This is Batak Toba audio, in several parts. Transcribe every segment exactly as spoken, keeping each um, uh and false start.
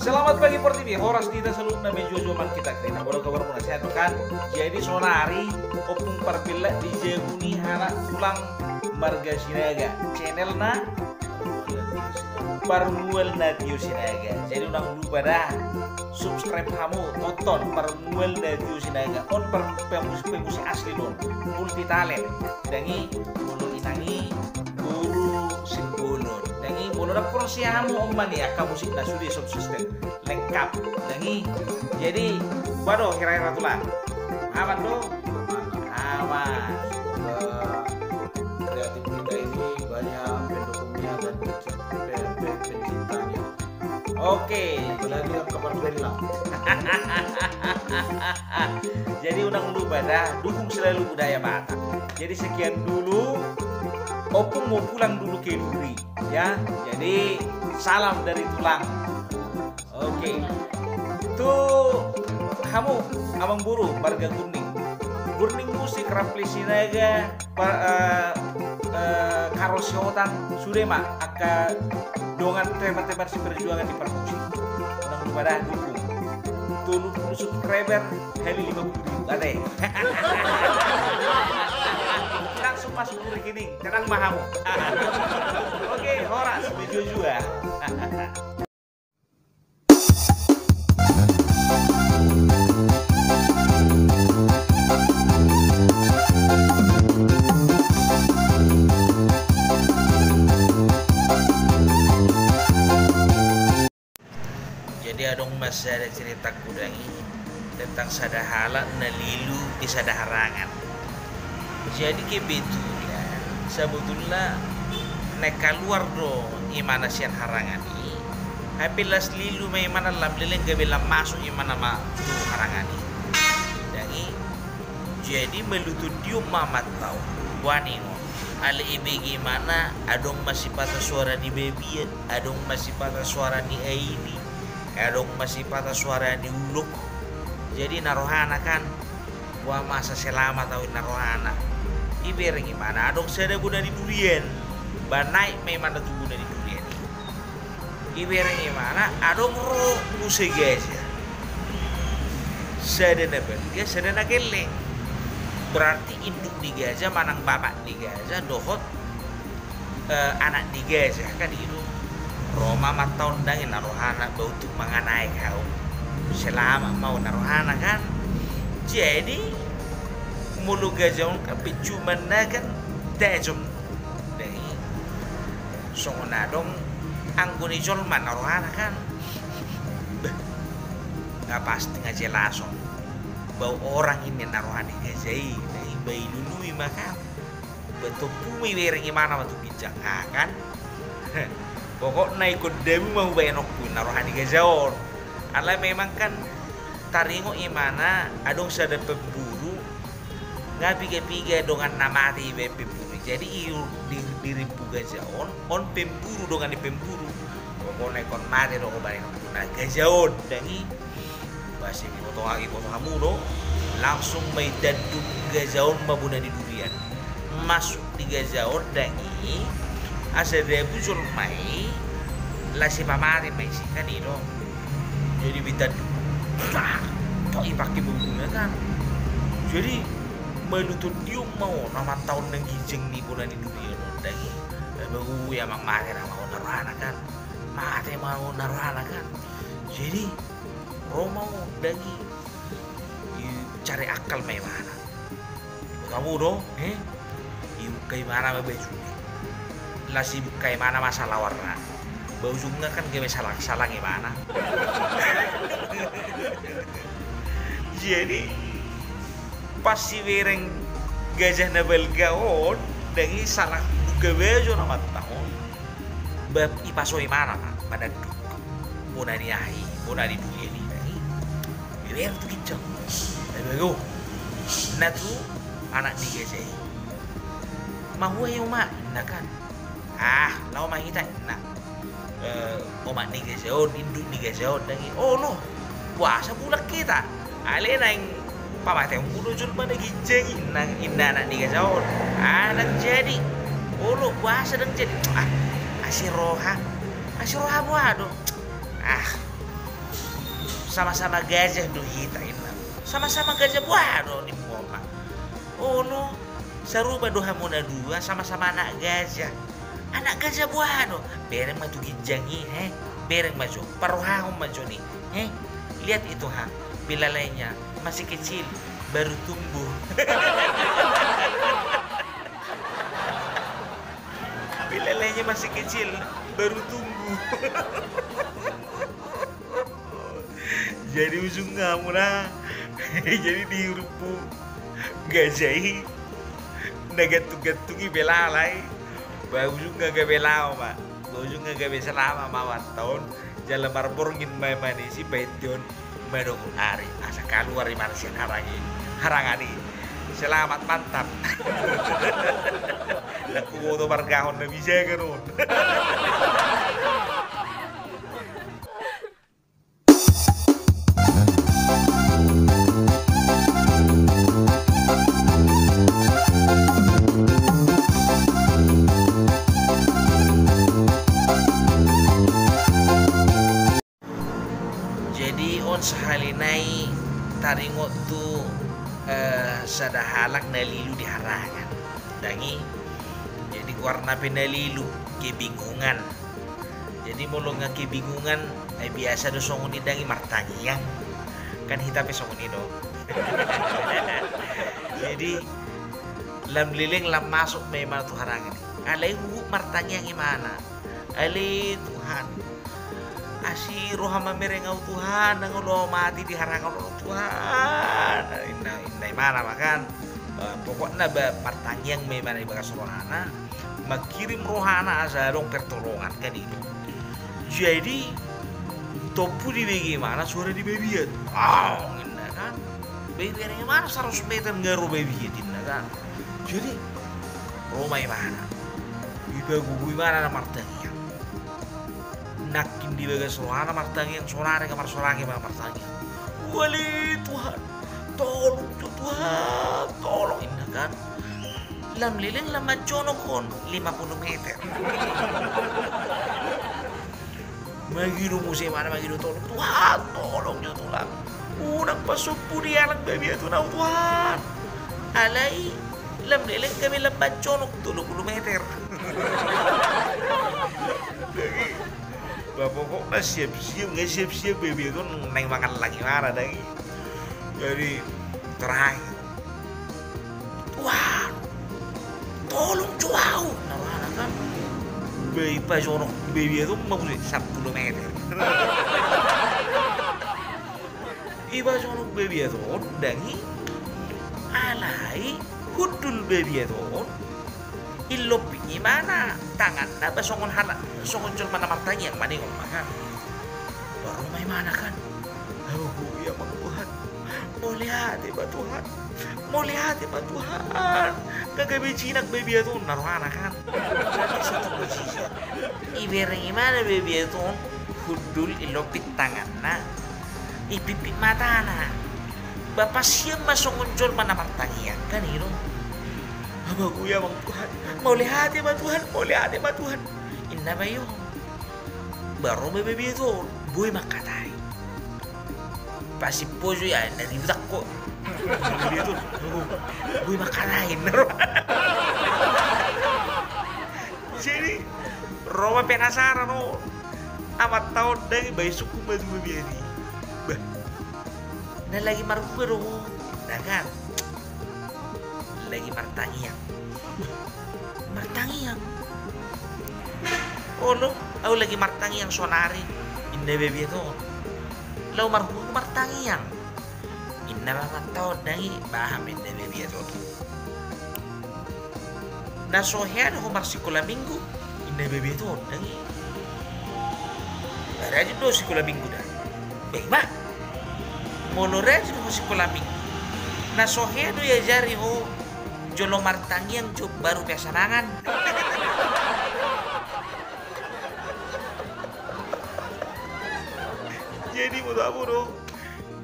Selamat pagi Portibi, horas di hita saluhutna. Mejojo ma hita, kira boi do kabar muna, sehat kan? Jadi sonari ompung parpilak di jabu ni anak tulang marga Sinaga, channelna Parmual na Tio Sinaga. Jadi unang lupa da subscribe hamu, tonton Parmual na Tio Sinaga. On par pemusik, pemusik asli do on, multi talent. Dang i, molo inang i boru Simbolon. Dang i, molo dang porsi hamu on ma ni angka musikna sude sound system lengkap. Dang i. Jadi, waduh, hira-hira tulang. Aman do? Aman. Semoga kreatif kita ini banyak pendukungnya dan pen-, pen-, pencintanya. Oke. Apalagi yang kabar bella. Jadi unang lupa da, dukung selalu budaya Batak. Jadi sekian dulu. Ompung mau pulang dulu ke Duri, ya. Jadi salam dari tulang. Oke. Tu hamu, amang boru, marga Gurning. Gurning Musik, Rapli Sinaga, pa-, eh, eh, Karol Sihotan, sude ma angka dongan teman-teman seperjuangan di parmusik. Unang lupa da dukung. Tolu pulu subscriber, hali lima pulu ribu, ate. Langsung masuk ke rekening, tenang ma hamu. Oke, horas, mejojo. Jadi adong ma sada cerita, Gurning, tentang sada halak na lilu di sada harangan. Jadi kebetulan, sabotulna naeng kaluar do imana sian harangan i. Hape las lilu ma imana, lam leleng gabe lam masuk imana ma tu harangan i. Dang i. Jadi malutution ma amanta on. Boha ninna on? Alai ibege imana adong ma sipata suara ni babiat, adong ma sipata suara ni aidi, adong ma sipata suara ni ulok. Jadi na rohana kan, boha masa selamat au, na rohana. Ibereng imana adong sada bona ni durian. Ba naek ma imana tu bona ni durian i. Ibereng imana adong ro muse gaja. Sada na balga, sada na gelleng. Berarti induk ni gaja manang bapak ni gaja dohot, eh, anak ni gaja kan i do. Ro ma amanta on, dang i, na rohana, ba untung mangan aek au. Selamat ma au, na rohana kan. Jadi molo gaja on kan pecumanna kan tajom. Dang i. Songon adong anggo ni jolma na rohana kan. Beh, nga pasti, nga jelas on. Bau orang i, ninna roha ni gaja i, na i ba ilului ma kan. Ba tompu ma ibereng imana ma tu ginjang, ah, kan. Pokokna ingkon dabu ma hubaen ompung, na roha ni gaja on. Alai memang kan taringot imana adong sada pemburu, nga piga-piga dongan na mate ibaen pemburu. Jadi i di, di rimpu gaja on, on pemburu, dongan ni pemburu. Pokokna ingkon mate do ho baen na gaja on, dang i. Ba sai diboto, diboto hamu do, langsung ma itanduk gaja on ma bona ni durian. Masuk di gaja on, dang i, asa dabu jolma i, laos ipamate ma isi kan i do. Jadi bitanduk, tok, ipake bonguna kan. Jadi malutution ma on amanta on nang ginjang ni bona ni durian on, dang i. Bagu i, amang, mate nama on, na rohana kan. Mate ma on, na rohana kan. Jadi ro ma on, dang i. Dicari akal ma imana. Iboto hamu do, eh? Dibuka imana ma bajuna. Laos dibuka imana ma salawarna. Ba ujungna kan gabe salang-salang imana. Jadi pas ibereng gaja na balga on, dang i, salang buka baju ni amanta on. Ba ipaso imana ma mananduk bona ni aha i, bona ni durian i, dang i. Ibereng tu ginjang. Ibereng, oh, ninna tu anak ni gaja i. Mahua i, omak, ninna kan. Ah, laho ma hita, ninna, eh, omak ni gaja on, induk ni gaja on, dang i. Olo, boasa mulak hita? Alai naeng pamateonku do jolma na ginjang i, ninna, ninna anak ni gaja on. Ah, ndang jadi. Olo, boasa ndang jadi? Ah, asi roha. Asi roha boha do? Ah, Sama-sama gajah do hita, inna. Sama-sama gajah boha do, nimmu ma. Olo, sarupa do hamu na dua, sama-sama anak gajah. Anak gajah boha do? Bereng ma tu ginjang i, he? Bereng ma jo, parrohahon ma jo ni, he? Lihat itu, ha, belalainya masih kecil, baru tumbuh. Belalainya masih kecil, baru tumbuh. Jadi ujungna hamu na, jadi di hurufmu gajah i, na gantung-gantung i belalai. Ba ujungna gabe laho ma, ba ujungna gabe salama ma amanta on. Jala marborngin ma ibana i sian bahenteon, madokon ari asa kaluar ibana sian harangan i. Selamat, mantap. Nang huboto margahon na bijaga on. Jadi on sahali nai taringot tu, eh, sada halak na lilu di harangan. Dang i, jadi goarna pe na lilu, kebingungan. Jadi molo nga kebingungan, eh, biasa do songon i dang i, martangiang. Kan hita pe songon i do. Jadi lam leleng lam masuk ma ibana tu harangan i. Alai huhut martangiang ibana. Ale Tuhan, asi roha mamereng ahu Tuhan, nang olo ahu mate di harangan on Tuhan, inna, inna ibana ma kan. Eh, pokokna ba martangiang ma ibana di bagas rohana, mangkirim rohana asa adong pertolongan kan i do. Jadi tompu dibege ibana suara di babiat. Aong, inna kan. Babiat ibana saratus meter nga ro babiat, inna kan. Jadi ro ma ibana, ipagogo ibana na martangiang. Nangkin di bagas rohana martangiang, sonari nga marsorak ibana martangiang. Ale Tuhan, tolong jo Tuhan, tolong, inna kan. Lam leleng lam manjonok on lima puluh meter. Mangido muse ibana, mangido tolong, Tuhan, tolong jo Tuhan. Unang pasombu dialap babiat on ahu Tuhan. Alai lam leleng gabe lam manjonok tolu puluh meter. Ba pokokna siap-siap, nga siap-siap babiat on naeng mangallang ibana dang i. Jadi terakhir, Tuhan, tolong jo ahu, inna rohana kan. Ba ipajonok babiat on ma muse sapuluh meter. Ipajonok babiat on dang i, alai hundul babiat on. Illompit ibana tanganna ba songon halak, songon jolma na martangiang, maningon ma kan. Ba ro ma ibana kan. Ahu, ia ma Tuhan. Mauliate ma Tuhan. Mauliate ma Tuhan. Nga gabe jinak babiat on, inna rohana kan. Ibereng ibana babiat on, hundul, illompit tanganna, ipitpit matana. Ba pasian ma songon jolma na martangiang kan i do. Ahu, ia ma Tuhan. Mauliate ma Tuhan, mauliate ma Tuhan, inna babiat on. Ba ro ma babiat on, boi mangkatai. Pasimposo ia, inna, ribut angkon. Babiat on, boi mangkatai, inna ro. Jadi ro ma penasaran on amanta on dang i, ba isungkun ma tu babiat i. Bah, na lagi marhua do ho, inna kan. Lagi martangiang. Martangiang? Olo, ahu lagi martangiang sonari, inna babiat on. Laho marhua martangiang, inna ma amanta on dang i. Paham, inna babiat on. Na so hea do ho marsikola minggu, inna babiat on dang i. Rajin do sikola minggu da? Bah, ima. Molo rajin ho sikola minggu, na so hea do iajari ho jolo martangiang jo baru biasa mangan? Jadi boto hamu do,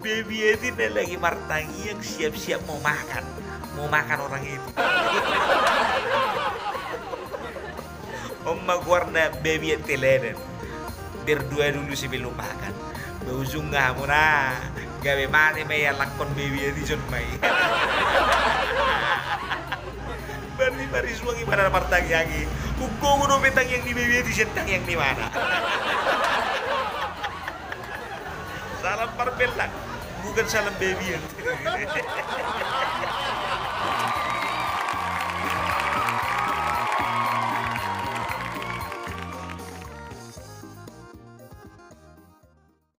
babiat i na lagi martangiang, siap-siap mau makan. Mau makan orang itu. On ma goarna babiat teladan. Berdoa dulu sebelum makan. Ba ujungna hamu na gabe mate ma i, alangkon bebean i jon ma i. Bari, bari suang i ma na partangiang i. Hugogo dope tangiang ni bebean i sian tangiang ni imana. Salam parpellang, bukan salam bebean.